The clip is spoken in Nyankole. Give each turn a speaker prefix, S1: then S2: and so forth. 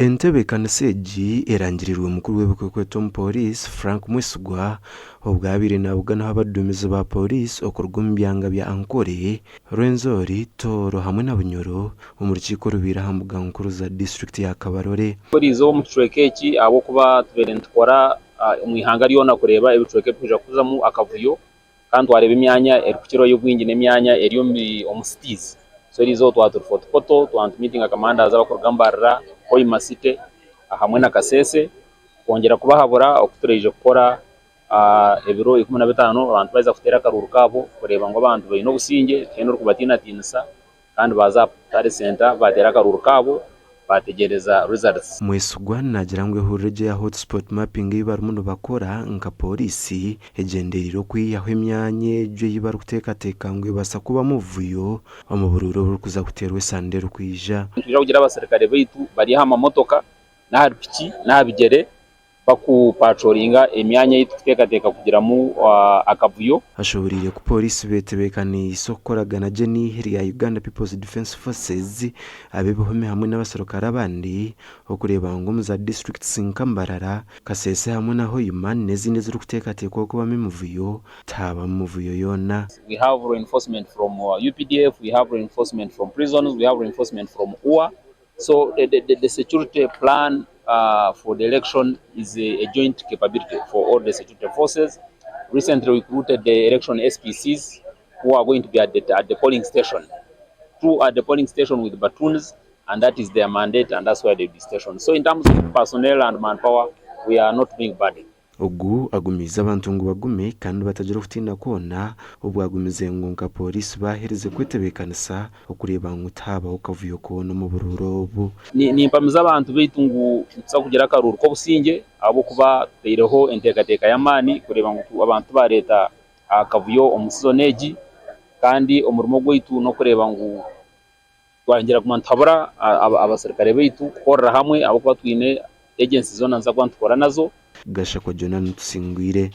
S1: Entebeekanisa egi erangirirwe mukuru w'ebikwekweto omu Pooriisi, Frank Mwesigwa obwo abaire nabuganaho abaduumizi ba Pooriisi okuruga omu byanga bya Ankole, Rwenzori, Tooro hamwe na Bunyoro omu rukiiko orubaire aha mbuga nkuru za disiturikiti ya Kabarole.
S2: Eriizooba omu kicweka eki ahabw'okuba tubaire nitukora omu ihanga ryona kureeba ebicweka ebirikwija kuzamu akavuyo kandi twareeba emyanya erikukirayo obwingi n'emyanya eri omu cities. So eriizooba twaba turi Fort Portal twaba nitumiitinga commanders abarikuruga Mbarara, Hoima city hamwe na Kasese kwongyera kubahabura oku turaije kukora ebiro 15 abantu baaheza kuteera akaruuru kaabo kureeba ngu abantu baine obusingye tihaine orikubatiinatiinisa. Kandi baaza aha tally centre baateera akaruuru kaabo baategyereza results.
S1: Mwesigwa naagira ngu ehururu egi eya hotspot mapping ei barimu nibakora nka pooriisi egyendereire okwihaho emyanya egyo ei barikuteekateeka ngu ebaasa kubamu obuvuyo omu buruuru oburikuza kuteerwa esande erikwija.
S2: Nitwija kugira abaserukare baitu bari aha mamotoka n'ahari piki n'aha bigyere bakupatrolinga emyanya ei turikuteekateeka kugiramu akavuyo.
S1: Ashoboreire ku pooriisi betebeekaniise okukoragana gye n'eihe rya Uganda People's Defence Forces, ab'ebihome hamwe n'abaserukare abandi okureeba ngu omu za disiturikiti nka Mbarara, Kasese hamwe na Hoima n'ezindi ezirikuteekateekwaho kubamu emivuyo tihabamu muvuyo yoona.
S2: We have reinforcement from UPDF, we have reinforcement from prisons, we have reinforcement from UA. So the, the, the security plan for the election is a, a joint capability for all the security forces. Recently recruited the election SPCs who are going to be at the, at the polling station. Two at the polling station with batons and that is their mandate and that's where they'll be stationed. So in terms of personnel and manpower, we are not being burdened.
S1: Ogu agumiize abantu ngu bagume kandi batagira okutiina kwona obu agumize ngu nka Pooriisi baaherize kwetebeekanisa okureeba ngu tihaabaho kavuyo koona omu buruuru obu.
S2: Nimpamiza abantu baitu ngu nituza kugira akaruuru k'obusingye ahabw'okuba tutaireho enteekateeka y'amaani kureeba ngu abantu tibaareeta akavuyo omu sizoni egi kandi omurimo gwaitu n'okureeba ngu Twayongyera kuguma nituhabura abaserukare baitu kukorera hamwe ahabw'okuba twine agencies zoona niziza kuba nitukora nazo.
S1: Gashakwa Jonah Tusingwire.